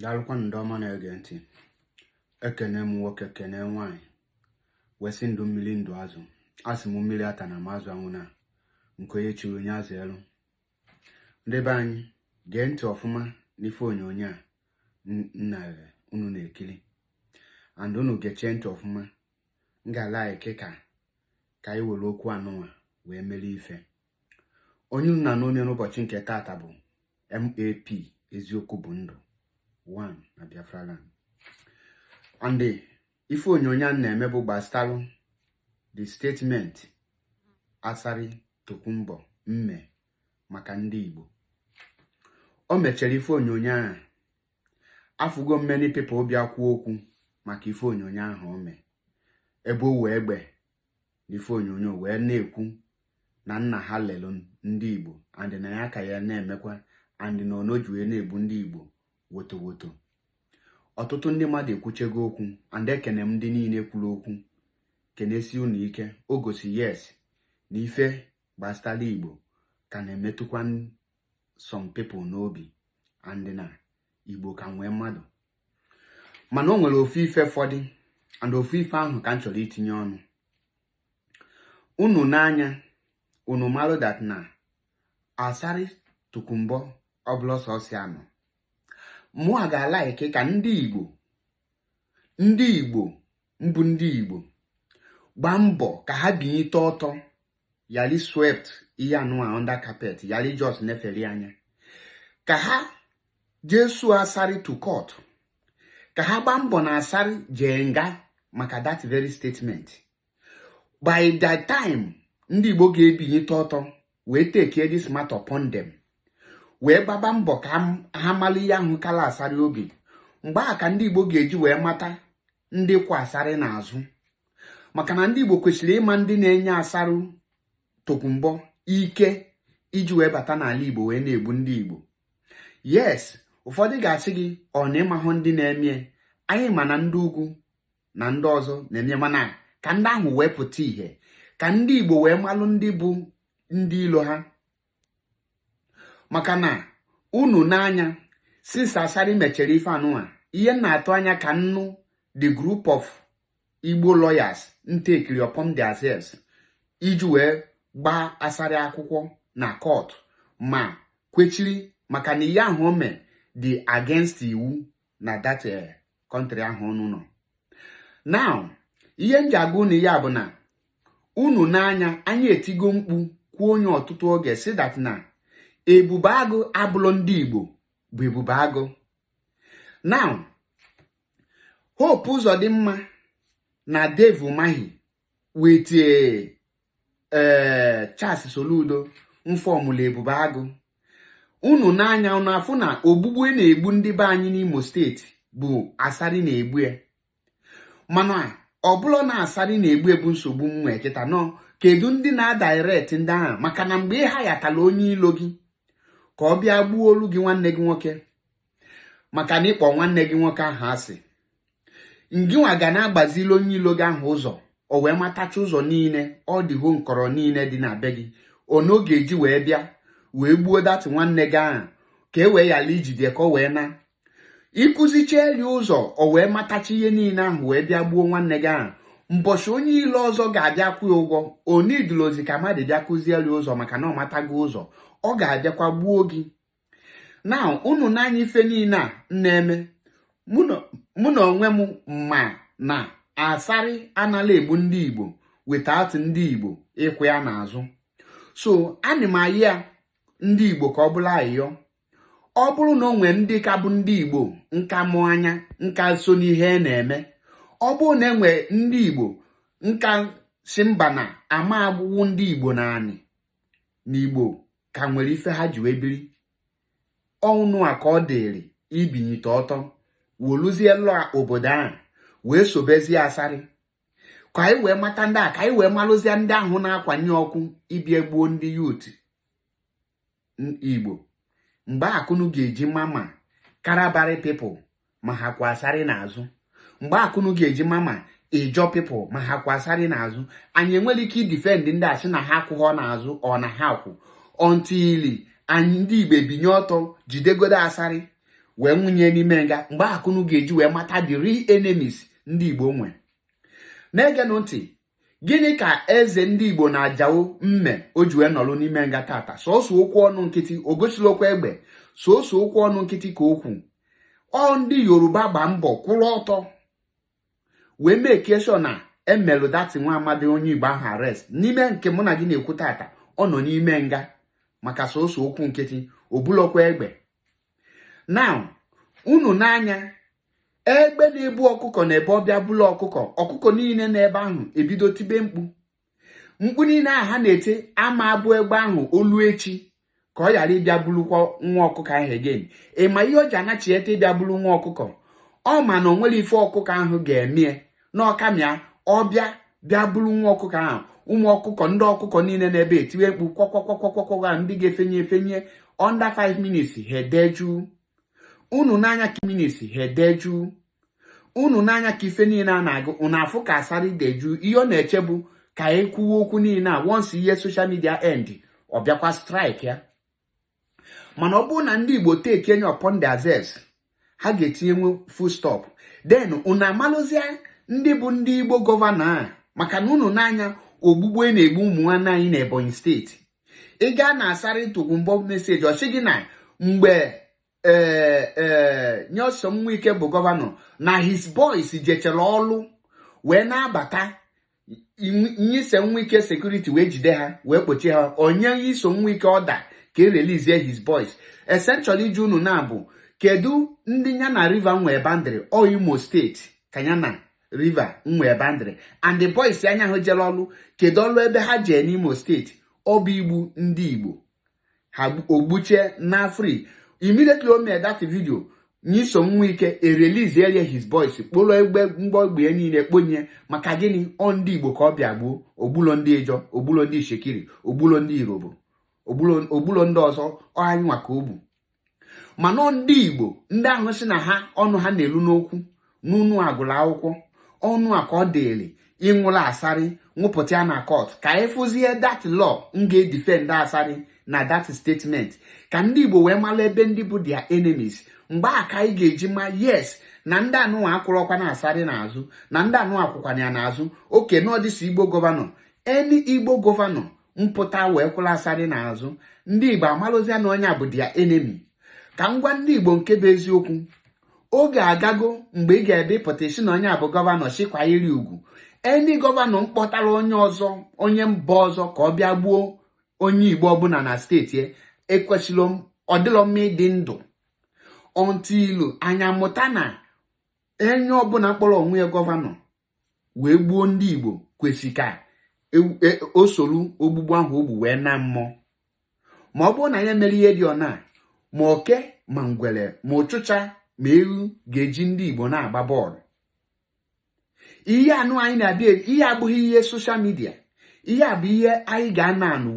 Daalụkwanụ ndị ọma na-ege ntị. Ekene m nwoke, kene nwaanyị, wee sị ndụ mmiri, ndụ azụ. Asị m mmiri ata na m azụ anwụ na nke onye chiri onye azụ elu. Ndị be anyị, gee ntị ọfụma n'ife onyonyo a nna unu na-ekiri, and unu gechie ntị ọfụma. M ga-ala eke ka anyị were okwu anụnwa wee mere ife. Onye unu na-anụ onye n'ụbọchị nke taata bụ MAP, Eziokwu bụ Ndụ 1 na Biafra land. And ife onyonyo a na-eme bụ gbasalụ the statement Asari Tokunbo mme maka ndị Igbo. O mechara ife onyonyo a, afụgo many people bịa kwuo okwu maka ife onyonyo ahụ o mee, ebe o wee egbe n'ife onyonyo wee na-ekwu na nna ha lelu ndị Igbo and na ya ka ya na-emekwa and na onoji wee na-egbu ndị Igbo woto woto. Ọtụtụ ndị mmadụ ekwuchego okwu, and ekene m ndị niile kwuru okwu, kenesi unu ike. O gosi yes na ife gbasara Igbo ka na-emetụkwa some people n'obi and na Igbo ka nwee mmadụ. Mana o nwere ofu ife fọdụ, and ofu ife ahụ ka m chọrọ itinye ọnụ unu n'anya. Unu marụ that na Asari Tokunbo ọbụla sọsị anọ mụa ga-ala eke ka ndị Igbo, ndị Igbo mbụ, ndị Igbo gbaa mbọ ka ha binyite ọtọ, yali swept ihe anụnwa under carpet, yali just nefere anya, ka ha jee sue Asari to court, ka ha gbaa mbọ na Asari jee nga maka that very statement. By that time ndị Igbo ga-ebinyite ọtọ wee take this matter upon them, wee gbaba mbọ ka ha mara ihe ahụ kala Asari obi, mgbe a ka ndị Igbo ga-eji wee mata ndị kwa Asari n'azụ, maka na ndị Igbo kwesịrị ịma ndị na-enye Asari Tokunbo ike iji wee bata n'ala Igbo wee na-egbu ndị Igbo. Yes, ụfọdụ ga-asị gị ọ na ịmahụ ndị na-eme. Anyị ma na ndị ugwu na ndị ọzọ na-eme, mana ka ndị ahụ wee pụta ìhè, ka ndị Igbo wee malụ ndị bụ ndị ilo ha. Maka na unu n'anya, since Asari mechara ife anụnwa, ihe m na-atụ anya ka nnu the group of Igbo lawyers ntekiri upon themselves iji wee gbaa Asari akwụkwọ na court ma kwechiri, maka na ihe ahụ o mee dị against iwu na that country ahụ unu nọ now. Ihe m ji agwa unu ya bụ na unu n'anya, anyị etigo mkpu kwuo onye ọtụtụ oge si that na Ebube Agụ abụlụ ndị Igbo bụ Ebube Agụ. Now, Hope Uzodimma na Dave Umahi wetie ee Charles Soludo nfọmụlụ Ebube Agụ. Unu n'anya, unu afụ na ogbugbu e na-egbu ndị be anyị n'Imo Steeti bụ Asari na-egbu ya. Mana ọ bụrụ na Asari na-egbu ebu, nsogbu nwe kịta nọ, kedu ndị na-adirect ndị ahụ? Maka na mgbe ị hayatala onye ilo gị ka ọ bịa gbuo olu gị nwanne gị nwoke, maka na ịkpọ nwanne gị nwoke ahụ asị, ngịnwa ga na-agbazili onye ilo gị ahụ ụzọ, o wee matacha ụzọ niile ọ dịho nkọrọ niile dị na be gị ono ga-eji wee bịa wee gbuo that nwanne gị ahụ, ka e wee yala ijide ka o wee na ịkụzicha elu ụzọ, o wee matacha ihe niile ahụ wee bịa gbuo nwanne gị ahụ. Mbọchị onye ilo ọzọ ga-abịa kwụ ya ụgwọ, onidulozi ka mmadụ bịa kụziere ụzọ, maka na ọ matago ụzọ, ọ ga-abịakwa gbuo gị. Na unu n'anya, ife niile a na-eme, mụ na onwe m ma na Asari anala egbu ndị Igbo without ndị Igbo ịkwụ ya n'azụ. So ana m ayị ya ndị Igbo ka ọ bụla ayịyọ. Ọ bụrụ na o nwee ndị ka bụ ndị Igbo nka mụ anya nka so n'ihe na-eme, ọ bụrụ na enwe ndị Igbo nka si mba na ama agbụwụ ndị Igbo na anị na Igbo ka nwere ife ha ji wee biri ọnụ a, ka ọ dịrị ibinyite ọtọ woluzie lụọ obodo ahụ wee sobezie Asari, ka anyị wee mata ndị a, ka anyị wee malụzie ndị ahụ na-akwanye ọkụ ịbịa gbuo ndị youth Igbo. Mgbe akụnụ ga-eji mama Kalabari people ma ha kwa Asari n'azụ, mgbe akụnụ ga-eji mama Ijaw people ma ha kwa Asari n'azụ, anyị enwere ike idefend ndị a sị na ha akwụghọ n'azụ ọ na ha kwụ until anyị ndị Igbo ebinye ọtọ jidegodo Asari. Wee nwunye n'ime nga. Mgbe akụnụ ga-eji wee mata the real enemies ndị Igbo nwe. Na-egenụ ntị, gịnị ka eze ndị Igbo na-ajawo mme o ji wee nọrọ n'ime nga tata? Sọsọ okwu ọnụ nkịtị, o gosilokwa egbe, sọsọ okwu ọnụ nkịtị ka okwu. Ọ ndị Yoruba gba mbọ kwụrụ ọtọ wee make sure na emelụ that nwa amadi onye Igbo ahụ arrest. N'ime nke mụ na gị na-ekwu tata, ọ nọ n'ime nga maka sọsọ okwu nkịtị, obulokwa egbe. Now, unu n'anya, egbe na-ebu ọkụkọ na ebe ọbịa bụla ọkụkọ, ọkụkọ niile n'ebe ahụ ebido tibe mkpu. Mkpu niile ahụ ha na-ete ama abụ egbe ahụ olu echi ka ọ ghara ịbịa bulukwa nwa ọkụkọ ahụ again. Ị ma ihe o ji anachiete ịbịa bulu nwa ọkụkọ? Ọ ma na o nwere ife ọkụkọ ahụ ga-eme na ọkamịa. Ọbịa bịa bulu nwa ọkụkọ ahụ, ụmụ ọkụkọ, ndị ọkụkọ niile n'ebe etiwe mkpu kwakwakwakwakwakwa. Ndị ga-efenye efenye under 5 minutes, ha edeju unu n'anya ka minutes ha edeju unu n'anya ka ife niile a na-agụ unu afụ ka Asari deju. Ihe ọ na-eche bụ ka e kwuwe okwu niile a. Once ihe social media end, ọ bịakwa strike ya. Mana ọ bụrụ na ndị Igbo take enye upon themselves, ha ga-etinyenwu full stop. Then unu amalụzie ndị bụ ndị Igbo governor a, maka na unu n'anya ogbugbu e na-egbu ụmụ nwanne anyị na Ebonyi Steeti. Ị gaa na Asari Tokunbo message, ọ sị gị na mgbe ee ee Nyesom Wike bụ governor, na his boys jechere ọlụ wee na-abata, Nyesom Wike security wee jide ha, wee kpochie ha. Onye Nyesom Wike order ka e release his boys. Essentially, iji unu na-abụ, kedu ndị ya na river nwee boundary? Ọ Imo Steeti ka ya na river nwee boundary. And the boys anya ahụ jere ọlụ, kedu ọlụ ebe ha jee n'Imo Steeti? Ọ bụ igbu ndị Igbo. Ha ogbuchie na free. Immediately o mee that video, Nyesom Wike erelease area his boys, kpụrụ egbe mgbọ egbe niile kponye. Maka gịnị? Ọ ndị Igbo ka ọ bịa gbuo. Ogbulo ndị Ijọ, ogbulo ndị Ishekiri, ogbulo ndị Irobo, ogbulo ndị ọzọ. Ọ anyị nwa ka o gbu. Mana ndị Igbo, ndị ahụ si na ha ọnụ ha na-elu n'okwu n'unu agụrụ akwụkwọ ọnụ a ka ọ dịrị ịnwụla Asari, nwụpụta ya na court ka anyị fụzie that law m ga-edefend Asari na that statement, ka ndị Igbo wee mara ebe ndị bụ their enemies. Mgbe a ka anyị ga-eji ma yes, na ndị anụnwa akwụrọkwa na Asari n'azụ, na ndị anụnwa akwụkwana ya n'azụ. Oke n'ọdịsi Igbo governor, any Igbo governor mpụta wee kwụrụ Asari n'azụ, ndị Igbo amalụzia na onye a bụ their enemy. Ka m gwa ndị Igbo nke bụ eziokwu, oge agago mgbe ị ga-ebe ịpụta isi na onye a bụ governor sikwa iri ugwu. Any governor mkpọtara onye ọzọ, onye mba ọzọ, ka ọ bịa gbuo onye Igbo ọbụla na steeti ya, ekwesịrị ọdịlọ mma ịdị ndụ until anya mụta na enye ọbụla mkpọrọ onwe ya governor wee gbuo ndị Igbo kwesị ka o soro ogbugbu ahụ ogbu wee na mmụọ. Ma ọ bụrụ na ya mere ihe dị ọna, ma oke, ma ngwere, ma ụchụcha, ma ewu ga-eji ndị Igbo na-agba bọọlụ. Ihe anụ anyị na-abịa, ihe abụghị ihe social media. Ihe a bụ ihe anyị ga-ana anụ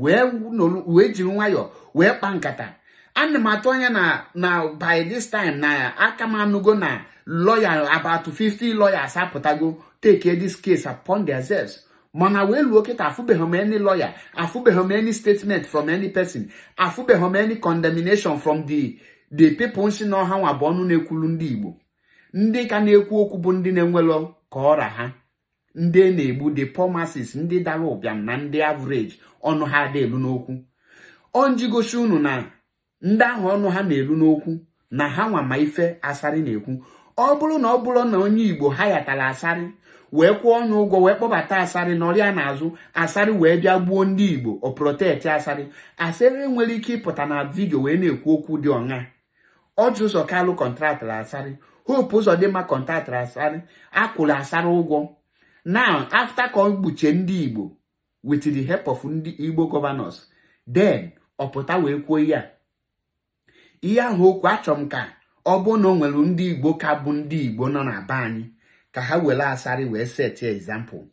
wee jiri nwayọọ wee kpaa nkata. Ana m atụ anya na by this time na aka m anụgo na lawyer, about 50 lawyers apụtago take this case upon themselves. Mana wee luo kịta, afụbeghị m any lawyer, afụbeghị m any statement from any person, afụbeghị m any condemnation from the people nsi na ọha nwa bụ ọnụ na-ekwulu ndị Igbo. Ndị ka na-ekwu okwu bụ ndị na-enwelọ ka ọra ha, ndị na-egbu, the poor masses, ndị dara ụbịam na ndị average, ọnụ ha dị elu n'okwu. Ọ njigosi unu na ndị ahụ ọnụ ha na-elu n'okwu na ha nwa ma ife Asari na-ekwu. Ọ bụrụ na ọ bụrụ na onye Igbo ha yatara Asari wee kwụọ ọnụ ụgwọ wee kpọbata Asari n'ọrịa n'azụ Asari wee bịa gbuo ndị Igbo, o protect Asari, Asari nwere ike ịpụta na video wee na-ekwu okwu dị ọṅa. Orji Uzor Kalu contractịrị Asari, Hope Uzodimma contractịrị Asari, akwụrụ Asari ụgwọ. Now, after ka ọ gbuchie ndị Igbo with the help of ndị Igbo governors, then ọ pụta wee kwuo ihe a, ihe ahụ okwu. Achọrọ m ka ọ bụrụ na o nwere ndị Igbo ka bụ ndị Igbo nọ na be anyị, ka ha were Asari wee set example,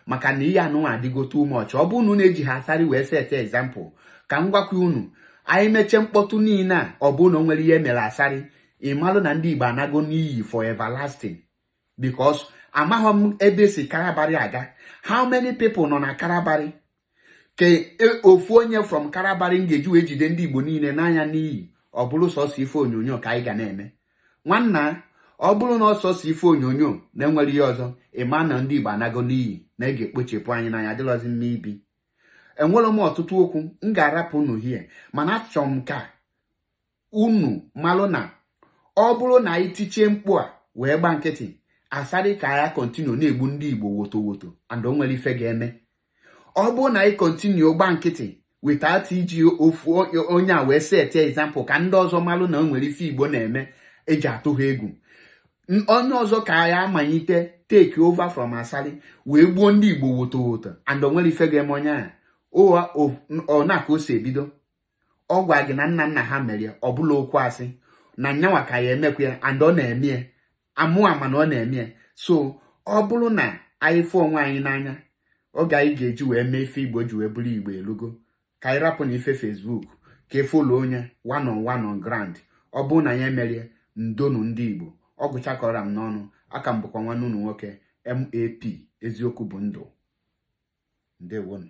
maka na ihe anụnwa adịgo too much. Ọ bụrụ na unu eji ha Asari wee set example, ka m gwakwa unu, anyị mechie mkpọtụ niile a, ọ bụrụ na o nwere ihe mere Asari, ị malụ na ndị Igbo anago n'iyi for everlasting, because amaghị m ebe si Kalabari aga. How many people nọ na Kalabari ka ofu onye from Kalabari m ga-eji wee jide ndị Igbo niile n'anya n'iyi? Ọ bụrụ sọsọ ife onyonyo ka anyị ga na-eme. Nwanna, ọ bụrụ na ọsọsọ ife onyonyo na-enwere ihe ọzọ, ịma na ndị Igbo anago n'iyi na ị ga-ekpochepụ anyị n'anya adịrọzi mma ibi. Enwere m ọtụtụ okwu m ga-arapụ unu hie, mana achọrọ m ka unu malụ na ọ bụrụ na anyị tichie mkpu a wee gba nkịtị, Asari ka ya continue na-egbu ndị Igbo woto woto, and o nwere ife ga-eme. Ọ bụrụ na anyị continue gba nkịtị without iji ofu onye a wee set example ka ndị ọzọ malụ na o nwere ife Igbo na-eme eji atụ ha egwu, onye ọzọ ka ya amalite take over from Asari wee gbuo ndị Igbo woto woto, and o nwere ife ga-eme onye a. Ọ na ka o si ebido, ọ gwa gị na nna nna ha mere ọ bụla okwu asị na nyanwa ka ya emekwa ya, and ọ na-eme ya, amụ ama na ọ na-eme ya. So ọ bụrụ na anyị fụ onwe anyị n'anya, oge anyị ga-eji wee mee ife Igbo ji wee bụrụ Igbo elugo. Ka anyị rapụ na ife Facebook, ka efollow onye one on one on ground. Ọ bụrụ na ya emerie, ndonu ndị Igbo. Ọ gụchakọrọ m n'ọnụ aka m bụkwa nwanne unu nwoke, MAP, eziokwu bụ ndụ. Ndewonu.